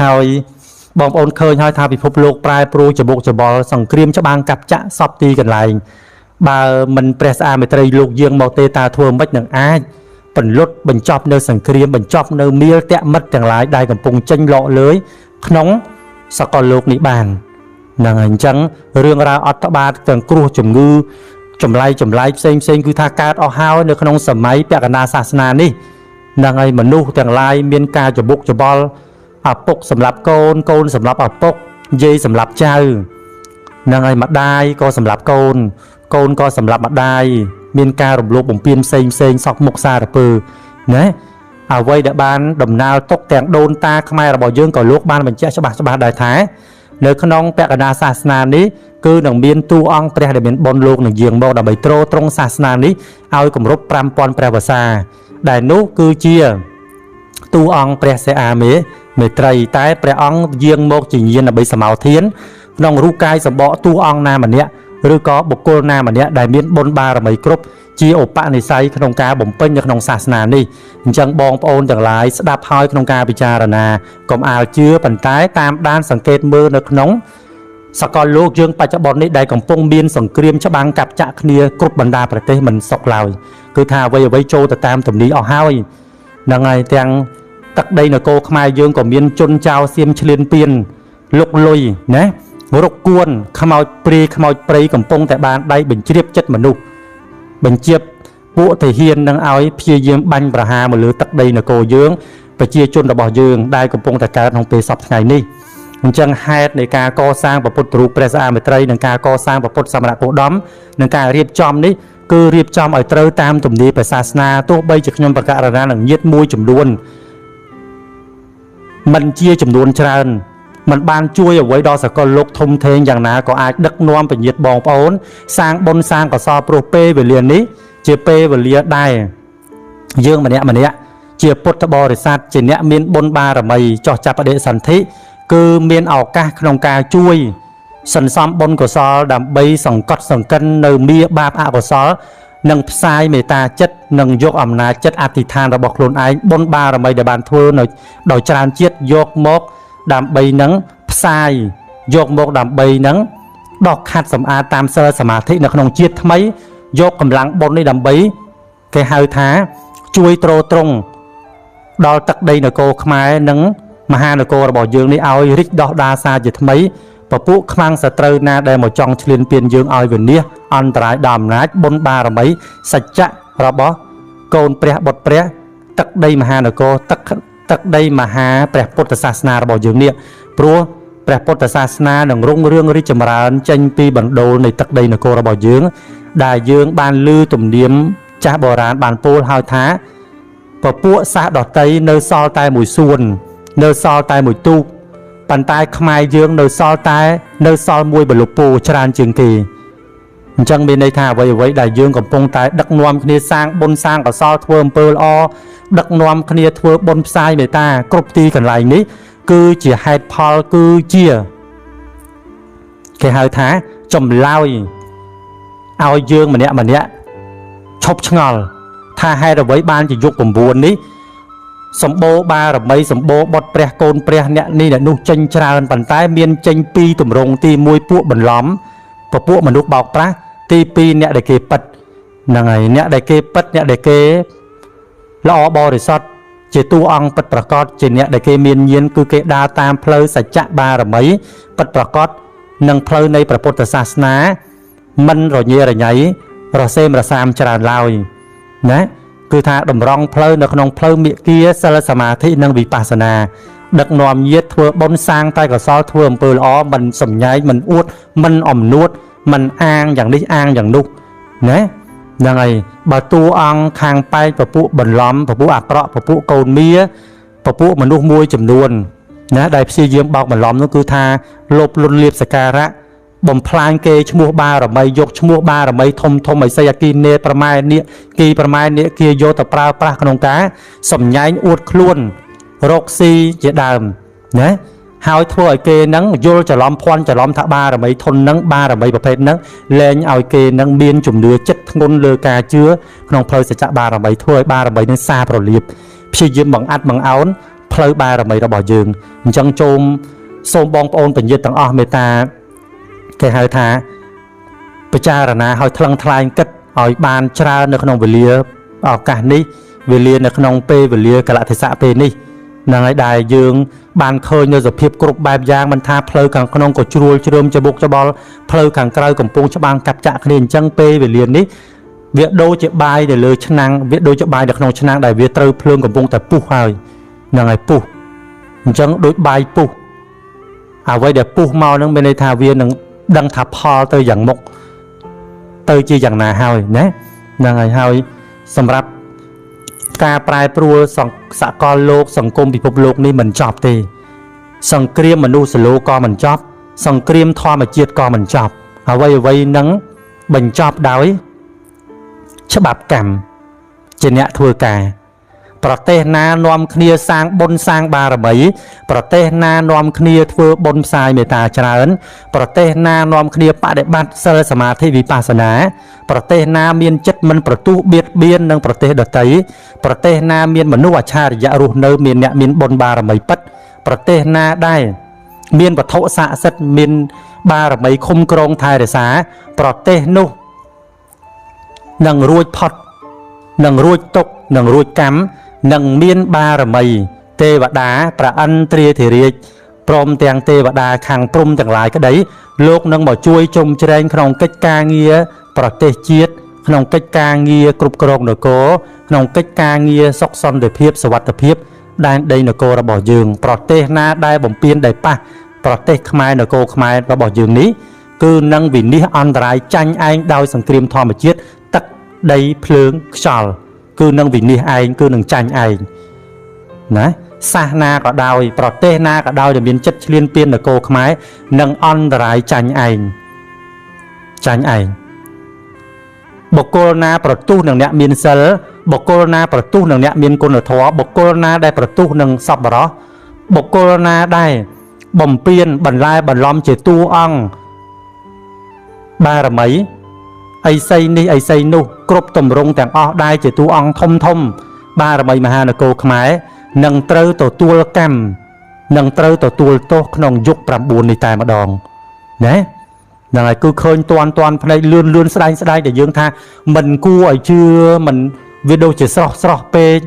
ហើយបងប្អូនឃើញហើយថាពិភពលោកប្រែប្រួលច្បុកច្បល់សង្គ្រាមច្បាំងកាប់ចាក់សពទីកន្លែងបើមិនព្រះស្អាមេត្រីលោកយាងមកទេតើធ្វើម៉េចនឹងអាចពន្លត់បញ្ចប់នៅសង្គ្រាមបញ្ចប់នៅមៀលតាក់មិត្តទាំងឡាយដែលកំពុងចេញលក់លើយក្នុងសកលលោកនេះបានហ្នឹងហើយអញ្ចឹងរឿងរ៉ាវអត្តបាតទាំងគ្រោះជំងឺចម្លែកចម្លែកផ្សេងផ្សេងគឺថាកើតអស់ហើយនៅក្នុងសម័យពកណាសាសនានេះហ្នឹងហើយមនុស្សទាំងឡាយមានការច្បុកច្បល់ឪពុកសម្រាប់កូនកូនសម្រាប់ឪពុកយាយសម្រាប់ចៅហ្នឹងហើយម្ដាយក៏សម្រាប់កូនកូនក៏សម្រាប់ម្ដាយមានការរំលោភបំពានផ្សេងផ្សេងសពមុខសារពើណាអ្វីដែលបានដំណើរទុកទាំងដូនតាខ្មែររបស់យើងក៏លោកបានបញ្ជាក់ច្បាស់ច្បាស់ដែរថានៅក្នុងពកណាសាសនានេះគឺនឹងមានតួអង្គព្រះដែលមានបុណ្យលោកនឹងយាងមកដើម្បីទ្រទ្រង់សាសនានេះឲ្យគម្រប់5000ព្រះវស្សាដែលនោះគឺជាតួអង្គព្រះសេអាមេមេត្រីតែព្រះអង្គយាងមកជាញាណដើម្បីសមោធានក្នុងរូបកាយសម្បកតួអង្គណាម្នាក់ឬក៏បុគ្គលណាម្នាក់ដែលមានបុណ្យបារមីគ្រប់ជាឧបនិស្ស័យក្នុងការបំពេញនៅក្នុងសាសនានេះអញ្ចឹងបងប្អូនទាំងឡាយស្ដាប់ហើយក្នុងការពិចារណាកុំអាលជឿប៉ុន្តែតាមដានសង្កេតមើលនៅក្នុងសកលលោកយើងបច្ចុប្បន្ននេះដែលកំពុងមានសង្គ្រាមច្បាំងកាប់ចាក់គ្នាគ្រប់បណ្ដាប្រទេសមិនសុខឡើយគឺថាអ្វីអ្វីចូលទៅតាមទំនីអស់ហើយហ្នឹងហើយទាំងទឹកដីនគរខ្មែរយើងក៏មានជនចៅសៀមឆ្លៀនពៀនលុកលុយណារុកគួនខ្មោចព្រាយខ្មោចព្រៃកំពុងតែបានដៃបញ្ជ្រាបចិត្តមនុស្សបញ្ជាពួកទាហាននឹងឲ្យព្យាយាមបាញ់ប្រហារមកលើទឹកដីនគរយើងប្រជាជនរបស់យើងដែលកំពុងតែកើតក្នុងពេលសប្តាហ៍ថ្ងៃនេះអញ្ចឹងហេតុនៃការកសាងព្រះពុទ្ធរូបព្រះស្អាមេត្រីនិងការកសាងព្រះពុទ្ធសមណគោតមនិងការរៀបចំនេះគឺរៀបចំឲ្យត្រូវតាមទំនាយព្រះសាសនាទោះបីជាខ្ញុំបកករណានឹងញាតមួយចំនួនមិនជាចំនួនច្រើនមិនបានជួយអ្វីដល់សកលលោកធំធេងយ៉ាងណាក៏អាចដឹកនាំពញាតបងប្អូនសាងបុណ្យសាងកុសលព្រោះពេលវេលានេះជាពេលវេលាដែរយើងម្នាក់ម្នាក់ជាពុទ្ធបរិស័ទជាអ្នកមានបុណ្យបារមីចោះចាប់បដិសន្ធិគឺមានឱកាសក្នុងការជួយសន្សំបុណ្យកុសលដើម្បីសង្កត់សង្កិននៅមាបាបអកុសលនិងផ្សាយមេត្តាចិត្តនិងយកអំណាចចិត្តអធិដ្ឋានរបស់ខ្លួនឯងបុណ្យបារមីដែលបានធ្វើនៅដោយច្រើនជាតិយកមកដើម្បីនឹងផ្សាយយកមកដើម្បីនឹងដោះខាត់សម្អាតតាមសិលសមាធិនៅក្នុងជាតិថ្មីយកកម្លាំងបុណ្យនេះដើម្បីគេហៅថាជួយទ្រទ្រង់ដល់ទឹកដីនគរខ្មែរនិងមហានគររបស់យើងនេះឲ្យរីកដោះដាសាជាថ្មីពពួកខ្មាំងសត្រូវណាដែលមកចង់ឈ្លានពានយើងឲ្យវិនាសអន្តរាយដល់អំណាចបុណ្យបារមីសច្ចៈរបស់កូនព្រះបុត្រព្រះទឹកដីមហានគរទឹកដីមហាព្រះពុទ្ធសាសនារបស់យើងនេះព្រោះព្រះពុទ្ធសាសនានឹងរុងរឿងរីកចម្រើនចេញពីបណ្ដូលនៃទឹកដីនគររបស់យើងដែលយើងបានឮទំនៀមចាស់បុរាណបានពោលហើយថាពពួកសាសដតីនៅសល់តែមួយសួននៅសល់តែមួយទូកប៉ុន្តែខ្មែរយើងនៅសល់តែនៅសល់មួយបលុពោច្រើនជាងគេអញ្ចឹងមានន័យថាអ្វីអ្វីដែលយើងកំពុងតែដឹកនាំគ្នាសាងបុណ្យសាងកុសលធ្វើអំពើល្អដឹកនាំគ្នាធ្វើបុណ្យផ្សាយមេត្តាគ្រប់ទីកន្លែងនេះគឺជាហេតុផលគឺជាគេហៅថាចម្លើយឲ្យយើងម្នាក់ម្នាក់ឈប់ឆ្ងល់ថាហេតុអ្វីបានជាយុគ9នេះសម្បូរបារមីសម្បូរបុត្រព្រះកូនព្រះអ្នកនេះអ្នកនោះចេញច្រើនប៉ុន្តែមានចេញពីរទម្រង់ទី1ពួកបន្លំពពួកមនុស្សបោកប្រាស់ទី2អ្នកដែលគេពិតហ្នឹងហើយអ្នកដែលគេពិតអ្នកដែលគេល្អបរិសុទ្ធជាតួអង្គពិតប្រកបជាអ្នកដែលគេមានញាណគឺគេដើរតាមផ្លូវសច្ចៈបារមីពិតប្រកបនិងផ្លូវនៃព្រះពុទ្ធសាសនាមិនរញ៉េរញ៉ៃរសេមរសាមច្រើនឡើយណាគឺថាតម្រង់ផ្លូវនៅក្នុងផ្លូវមិគាសិលសមាធិនិងវិបស្សនាដឹកនាំញាតិធ្វើបុណ្យសាងតែកុសលធ្វើអំពើល្អមិនសំញែងមិនអួតមិនអំនួតមិនអាងយ៉ាងនេះអាងយ៉ាងនោះណាហ្នឹងហើយបើតួអង្គខាងប៉ែកពពួកបន្លំពពួកអាក្រក់ពពួកកូនមាពពួកមនុស្សមួយចំនួនណាដែលព្យាយាមបោកបន្លំនោះគឺថាលោភលន់លៀបសការៈបំផ្លាញគេឈ្មោះបារមីយកឈ្មោះបារមីធំធំឲ្យសីអាគីនេប្រម៉ែនៀកគីប្រម៉ែនៀកគីយកទៅប្រើប្រាស់ក្នុងការសំញែងអួតខ្លួនរកស៊ីជាដើមណាហើយធ្វើឲ្យគេនឹងយល់ច្រឡំភ័ន្តច្រឡំថាបារមីធននឹងបារមីប្រភេទនឹងលែងឲ្យគេនឹងមានជំនឿចិត្តធ្ងន់លើការជឿក្នុងផ្លូវសច្ចៈបារមីធ្វើឲ្យបារមីនឹងសាប្រលៀបព្យាយាមបង្អាត់បង្អោន ផ្លូវបារមីរបស់យើងអញ្ចឹងចូលសូមបងប្អូនបញ្ញត្តិទាំងអស់មេត្តាគេហៅថាពិចារណាឲ្យថ្លឹងថ្លែងគិតឲ្យបានច្រើននៅក្នុងវេលាឱកាសនេះវេលានៅក្នុងពេលវេលាកលៈទេសៈពេលនេះហ្នឹងហើយដែលយើងបានឃើញនៅសភាពគ្រប់បែបយ៉ាងមិនថាផ្លូវខាងក្នុងក៏ជ្រួលជ្រើមច្បុកច្បល់ផ្លូវខាងក្រៅកំពុងច្បាំងកាប់ចាក់គ្នាអញ្ចឹងពេលវេលានេះវាដូចជាបាយនៅលើឆ្នាំងវាដូចជាបាយនៅក្នុងឆ្នាំងដែលវាត្រូវភ្លើងកំពុងតែពុះហើយហ្នឹងហើយពុះអញ្ចឹងដូចបាយពុះអ្វីដែលពុះមកហ្នឹងមានន័យថាវានឹងដឹងថាផលទៅយ៉ាងមុខទៅជាយ៉ាងណាហើយណាហ្នឹងហើយហើយសម្រាប់ការប្រែប្រួលសកលលោកសង្គមពិភពលោកនេះមិនចប់ទេសង្គ្រាមមនុស្សលោកក៏មិនចប់សង្គ្រាមធម្មជាតិក៏មិនចប់អ្វីអ្វីនឹងបញ្ចប់ដោយច្បាប់កម្មជាអ្នកធ្វើការប្រទេសណានាំគ្នាសាងបុណ្យសាងបារមីប្រទេសណានាំគ្នាធ្វើបុណ្យផ្សាយមេត្តាច្រើនប្រទេសណានាំគ្នាបដិបត្តិសិលសមាធិវិបស្សនាប្រទេសណាមានចិត្តមិនប្រទុះបៀតបៀននឹងប្រទេសដទៃប្រទេសណាមានមនុស្សអច្ឆរិយៈរស់នៅមានអ្នកមានបុណ្យបារមីពិតប្រទេសណាដែលមានវត្ថុស័ក្តិសិទ្ធិមានបារមីឃុំក្រងថែរក្សាប្រទេសនោះនឹងរួចផុតនឹងរួចទុក្ខនឹងរួចកម្មនឹងមានបារមីទេវតាព្រះឥន្ទ្រាធិរាជព្រមទាំងទេវតាខាងព្រំទាំងឡាយក្តីលោកនឹងមកជួយជុំជ្រែងក្នុងកិច្ចការងារប្រទេសជាតិក្នុងកិច្ចការងារគ្រប់គ្រងនគរក្នុងកិច្ចការងារសុខសន្តិភាពសុវត្ថិភាពដែនដីនគររបស់យើងប្រទេសណាដែលបំពេញដែលប៉ះប្រទេសខ្មែរនគរខ្មែររបស់យើងនេះគឺនឹងវិនិច្ឆ័យអន្តរាយចាញ់ឯងដោយសង្គ្រាមធម្មជាតិទឹកដីភ្លើងខ្យល់គឺនឹងវិនិច្ឆ័យឯងគឺនឹងចាញ់ឯងណាសាសនាក៏ដោយប្រទេសណាក៏ដោយដែលមានចិត្តឈ្លានពាននគរខ្មែរនឹងអន្តរាយចាញ់ឯងចាញ់ឯងបុគ្គលណាប្រទុះនឹងអ្នកមានសិលបុគ្គលណាប្រទុះនឹងអ្នកមានគុណធម៌បុគ្គលណាដែលប្រទុះនឹងសប្បុរសបុគ្គលណាដែលបំពេញបន្លែបន្លំជាតួអង្គបារមីអីសីនេះអីសីនោះគ្រប់ទម្រង់ទាំងអស់ដែលជាតួអង្គធំធំបារមីមហានគរខ្មែរនឹងត្រូវទទួលកម្មនឹងត្រូវទទួលទោសក្នុងយុគ9នេះតែម្ដងណាហ្នឹងហើយគឺឃើញតាន់តាន់ភ្នែកលឿនលឿនស្ដែងស្ដែងដែលយើងថាមិនគួរឲ្យជឿមិនវាដូចជាស្រស់ស្រស់ពេក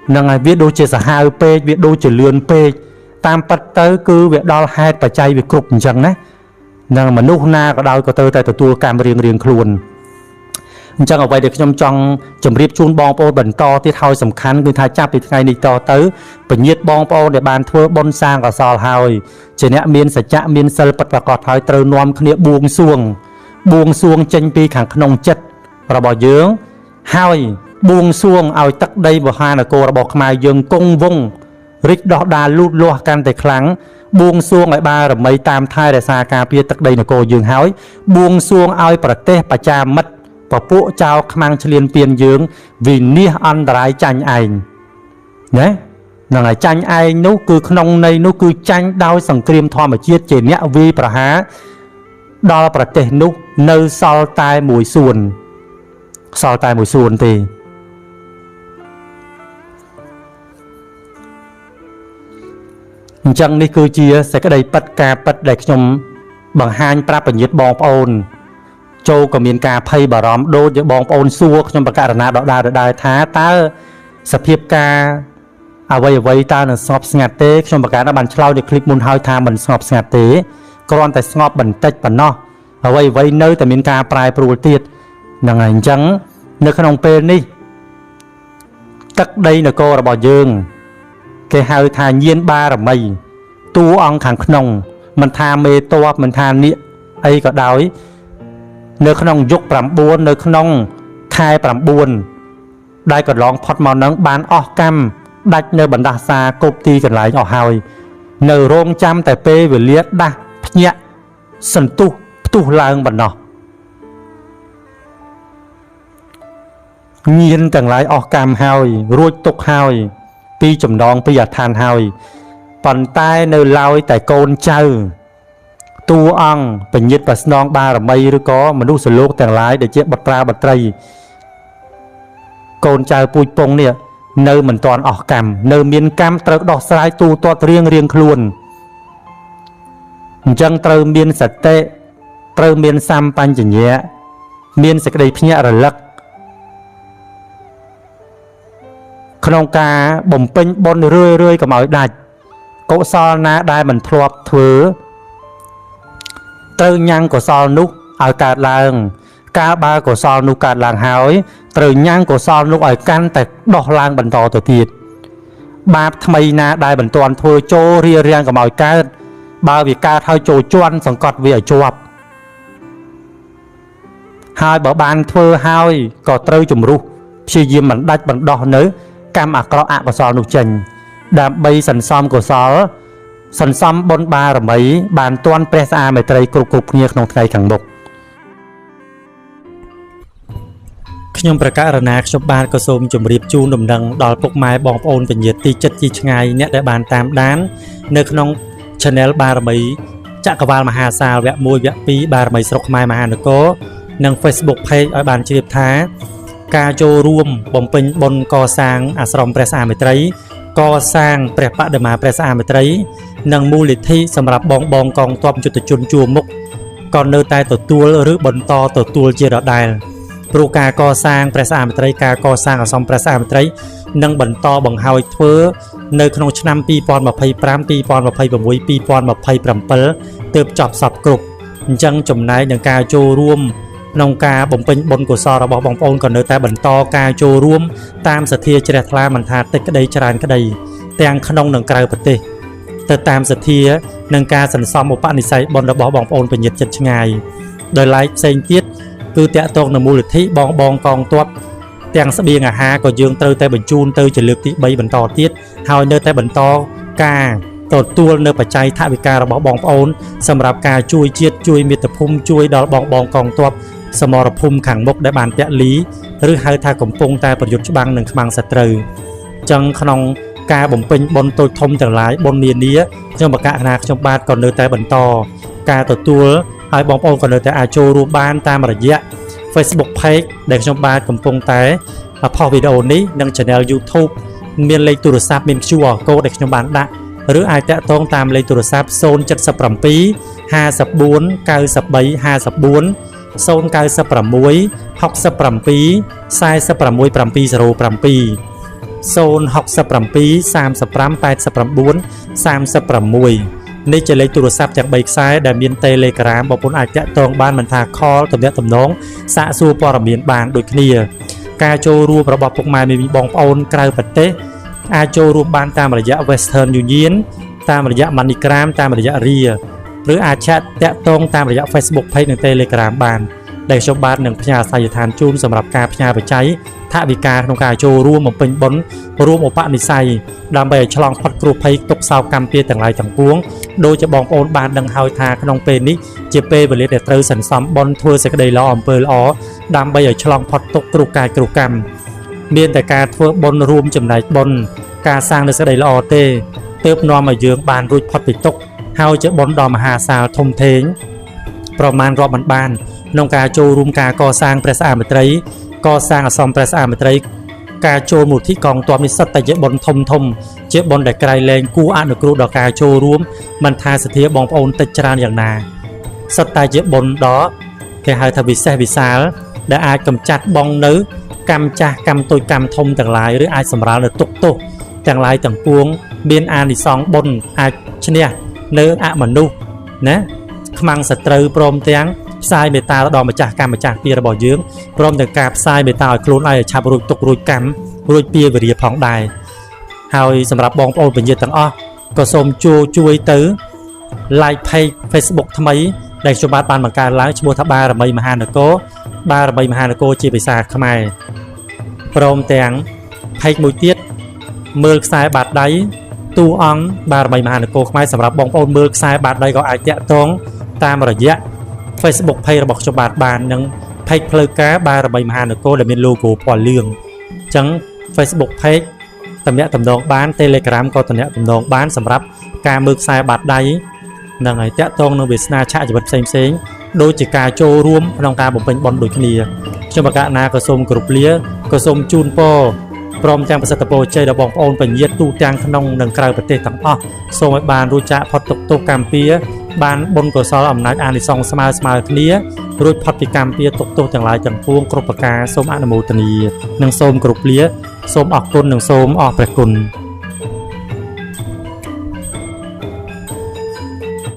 ហ្នឹងហើយវាដូចជាសាហាវពេកវាដូចជាលឿនពេកតាមពិតទៅគឺវាដល់ហេតុបច្ច័យវាគ្រប់អញ្ចឹងណានឹងមនុស្សណាក៏ដោយក៏ត្រូវតែទទួលកម្មរៀងរៀងខ្លួនអញ្ចឹងអ្វីដែលខ្ញុំចង់ជម្រាបជូនបងប្អូនបន្តទៀតហើយសំខាន់គឺថាចាប់ពីថ្ងៃនេះតទៅពញាតបងប្អូនដែលបានធ្វើបុណ្យសាងកុសលហើយជាអ្នកមានសច្ចៈមានសិលពិតប្រាកដហើយត្រូវនាំគ្នាបួងសួងបួងសួងចេញពីខាងក្នុងចិត្តរបស់យើងហើយបួងសួងឲ្យទឹកដីមហានគររបស់ខ្មែរយើងគង់វង្សរីកដុះដាលលូតលាស់កាន់តែខ្លាំងបួងសួងឲ្យបារមីតាមថែរក្សាការពារទឹកដីនគរយើងហើយបួងសួងឲ្យប្រទេសបច្ចាមិត្តពពួកចៅខ្មាំងឈ្លានពានយើងវិនិច្ឆ័យអន្តរាយចាញ់ឯងណាហ្នឹងហើយចាញ់ឯងនោះគឺក្នុងន័យនោះគឺចាញ់ដោយសង្គ្រាមធម្មជាតិជាអ្នកវាយប្រហារដល់ប្រទេសនោះនៅសល់តែមួយសួនសល់តែមួយសួនទេអញ្ចឹងនេះគឺជាសេចក្តីពិតការពិតដែលខ្ញុំបង្ហាញប្រាប់បញ្ញត្តិបងប្អូនចូលក៏មានការភ័យបារម្ភដូចជាបងប្អូនសួរខ្ញុំបកករណាដដែលថាតើសភាពការអ្វីអ្វីតើនឹងស្ងប់ស្ងាត់ទេខ្ញុំបកករណាបានឆ្លើយនៅคลิปមុនហើយថាមិនស្ងប់ស្ងាត់ទេគ្រាន់តែស្ងប់បន្តិចប៉ុណ្ណោះអ្វីអ្វីនៅតែមានការប្រែប្រួលទៀតហ្នឹងហើយអញ្ចឹងនៅក្នុងពេលនេះទឹកដីនគររបស់យើងគេហៅថាញាណបារមីតួអង្គខាងក្នុងមិនថាមេតបមិនថានាគអីក៏ដោយនៅក្នុងយុគ9នៅក្នុងខែ9ដែលកន្លងផុតមកនឹងបានអស់កម្មដាច់នៅបណ្ដាសាគប់ទីកន្លែងអស់ហើយនៅរងចាំតែពេលវេលាដាស់ភ្ញាក់សន្ទុះផ្ទុះឡើងបណ្ដោះញៀនទាំងឡាយអស់កម្មហើយរួចទុកហើយពីចំណងពីអឋានហើយប៉ុន្តែនៅឡើយតែកូនចៅតួអង្គបញ្ញត្តិប្រស្នងបារមីឬក៏មនុស្សលោកទាំងឡាយដែលជាបុត្រាបុត្រីកូនចៅពូជពងនេះ នៅមិនទាន់អស់កម្មនៅមានកម្មត្រូវដោះស្រាយទូទាត់រៀងរៀងខ្លួនអញ្ចឹងត្រូវមានសតិត្រូវមានសម្បញ្ញៈមានសេចក្តីភ្ញាក់រលឹកក្នុងការបំពេញបុណ្យរឿយរឿយកុំឲ្យដាច់កុសលណាដែលមិនធ្លាប់ធ្វើត្រូវញ៉ាំងកុសលនោះឲ្យកើតឡើងកាលបើកុសលនោះកើតឡើងហើយត្រូវញ៉ាំងកុសលនោះឲ្យកាន់តែដោះឡើងបន្តទៅទៀតបាបថ្មីណាដែលមិនទាន់ធ្វើចូលរារាំងកុំឲ្យកើតបើវាកើតហើយចូលជន់សង្កត់វាឲ្យជាប់ហើយបើបានធ្វើហើយក៏ត្រូវជំរុះព្យាយាមមិនដាច់បណ្ដោះនៅកម្មអាក្រក់អកុសលនោះចេញដើម្បីសន្សំកុសលសន្សំបុណ្យបារមីបានទាន់ព្រះស្អាមេត្រីគ្រប់គ្រប់គ្នាក្នុងថ្ងៃខាងមុខខ្ញុំប្រកាសរណាខ្ញុំបាទក៏សូមជម្រាបជូនដំណឹងដល់ពុកម៉ែបងប្អូនពញាទីចិត្តទីឆ្ងាយអ្នកដែលបានតាមដាននៅក្នុង Channel បារមីចក្រវាលមហាសាលវគ្គ1វគ្គ2បារមីស្រុកខ្មែរមហានគរនិង Facebook Page ឲ្យបានជ្រាបថាការចូលរួមបំពេញបុណ្យកសាងអាស្រមព្រះស្អាមេត្រីកសាងព្រះបដិមាព្រះស្អាមេត្រីនិងមូលនិធិសម្រាប់បងបងកងទ័ពយុទ្ធជនជួរមុខក៏នៅតែទទួលឬបន្តទទួលជាដដែលព្រោះការកសាងព្រះស្អាមេត្រីការកសាងអាស្រមព្រះស្អាមេត្រីនឹងបន្តបង្ហើយធ្វើនៅក្នុងឆ្នាំ2025 2026 2027ទើបចប់សពគ្រប់អញ្ចឹងចំណែកនឹងការចូលរួមក្នុងការបំពេញបុណ្យកុសលរបស់បងប្អូនក៏នៅតែបន្តការចូលរួមតាមសទ្ធាជ្រះថ្លាមិនថាតិចក្តីច្រើនក្តីទាំងក្នុងនិងក្រៅប្រទេសទៅតាមសទ្ធានិងការសន្សំឧបនិស្ស័យបុណ្យរបស់បងប្អូនពញាតចិត្តឆ្ងាយដោយឡែកផ្សេងទៀតគឺតាក់ទងនឹងមូលនិធិបងបងកងទ័ពទាំងស្បៀងអាហារក៏យើងត្រូវតែបញ្ជូនទៅជាលើកទី3បន្តទៀតហើយនៅតែបន្តការទទួលនៅបច្ច័យថវិការបស់បងប្អូនសម្រាប់ការជួយជាតិជួយមាតុភូមិជួយដល់បងបងកងទ័ពសមរភូមិខាងមុខដែលបានពលីឬហៅថាកំពុងតែប្រយុទ្ធច្បាំងនឹងខ្មាំងសត្រូវចឹងក្នុងការបំពេញបុណ្យតូចធំទាំងឡាយបុណ្យនានាខ្ញុំបកកណាខ្ញុំបាទក៏នៅតែបន្តការទទួលហើយបងប្អូនក៏នៅតែអាចចូលរួមបានតាមរយៈ Facebook Page ដែលខ្ញុំបាទកំពុងតែផុសវីដេអូនេះនិង Channel YouTube មានលេខទូរស័ព្ទមាន QR Code ដែលខ្ញុំបានដាក់ឬអាចតាក់ទងតាមលេខទូរស័ព្ទ077 54 93 54 096 67 46 707 067 35 89 36នេះជាលេខទូរស័ព្ទទាំង3ខ្សែដែលមាន Telegram បងប្អូនអាចតាក់ទងបានមិនថា call ទំនាក់ទំនងសាកសួរព័ត៌មានបានដូចគ្នាការចូលរួមរបស់ពុកម៉ែមីបងប្អូនក្រៅប្រទេសអាចចូលរួមបានតាមរយៈ Western Union តាមរយៈ MoneyGram តាមរយៈ Ria ឬអាចឆាតតាក់ទងតាមរយៈ Facebook Page និង Telegram បានដែលខ្ញុំបាទនឹងផ្ញើអាសយដ្ឋានជូនសម្រាប់ការផ្ញើបច្ច័យថវិកាក្នុងការចូលរួមបំពេញបុណ្យរួមឧបនិស្ស័យដើម្បីឲ្យឆ្លងផុតគ្រោះភ័យទុក្ខសោកកម្មពៀទាំងឡាយទាំងពួងដោយជាបងប្អូនបានដឹងហើយថាក្នុងពេលនេះជាពេលវេលាដែលត្រូវសន្សំបុណ្យធ្វើសេចក្តីល្អអំពើល្អដើម្បីឲ្យឆ្លងផុតទុក្ខគ្រោះកាយគ្រោះកម្មមានតែការធ្វើបុណ្យរួមចំណែកបុណ្យការសាងនូវសេចក្តីល្អទេទើបនាំឲ្យយើងបានរួចផុតពីទុក្ខហើយជាបុណ្យដ៏មហាសាលធំធេងប្រមាណរាប់មិនបានក្នុងការចូលរួមការកសាងព្រះស្អាមេត្រីកសាងអាស្រមព្រះស្អាមេត្រីការចូលមូលធិកងទ័ពនេះសុទ្ធតែជាបុណ្យធំធំជាបុណ្យដែលក្រៃលែងគួរអនុគ្រោះដល់ការចូលរួមមិនថាសទ្ធាបងប្អូនតិចច្រើនយ៉ាងណាសុទ្ធតែជាបុណ្យដ៏គេហៅថាវិសេសវិសាលដែលអាចកម្ចាត់បងនៅកម្មចាស់កម្មតូចកម្មធំទាំងឡាយឬអាចសម្រាលនៅទុក្ខទោសទាំងឡាយទាំងពួងមានអានិសង្សបុណ្យអាចឈ្នះនៅអមនុស្សណាខ្មាំងសត្រូវព្រមទាំងផ្សាយមេត្តាដល់ម្ចាស់កម្មម្ចាស់ពៀរបស់យើងព្រមទាំងការផ្សាយមេត្តាឲ្យខ្លួនឯងឲ្យឆាប់រួចទុក្ខរួចកម្មរួចពៀវរាផងដែរហើយសម្រាប់បងប្អូនពញាទាំងអស់ក៏សូមជួយទៅ like page Facebook ថ្មីដែលខ្ញុំបាទបានបង្កើតឡើងឈ្មោះថាបារមីមហានគរបារមីមហានគរជាភាសាខ្មែរព្រមទាំង page មួយទៀតមើលខ្សែបាតដៃតួអង្គបារមីមហានគរខ្មែរសម្រាប់បងប្អូនមើលខ្សែបាតដៃក៏អាចតាក់ទងតាមរយៈ Facebook Page របស់ខ្ញុំបាទបាននិង Page ផ្លូវការបារមីមហានគរដែលមាន logo ពណ៌លឿងអញ្ចឹង Facebook Page តំណាក់តំណងបាន Telegram ក៏តំណាក់តំណងបានសម្រាប់ការមើលខ្សែបាតដៃនឹងហើយតាក់ទងនឹងវាសនាឆាកជីវិតផ្សេងផ្សេងដូចជាការចូលរួមក្នុងការបំពេញបុណ្យដូចគ្នាខ្ញុំបកណាក៏សូមគោរពលាក៏សូមជូនពរ ព្រមទាំងប្រសិទ្ធពរជ័យដល់បងប្អូនពញាតទូទាំងក្នុងនិងក្រៅប្រទេសទាំងអស់សូមឲ្យបានរួចចាកផុតទុក្ខទោសកម្មពៀបានបុណ្យកុសលអំណាចអានិសង្សស្មើស្មើគ្នារួចផុតពីកម្មពៀទុក្ខទោសទាំងឡាយទាំងពួងគ្រប់ប្រការសូមអនុមោទនានិងសូមគោរពលាសូមអរគុណនិងសូមអរព្រះគុណ។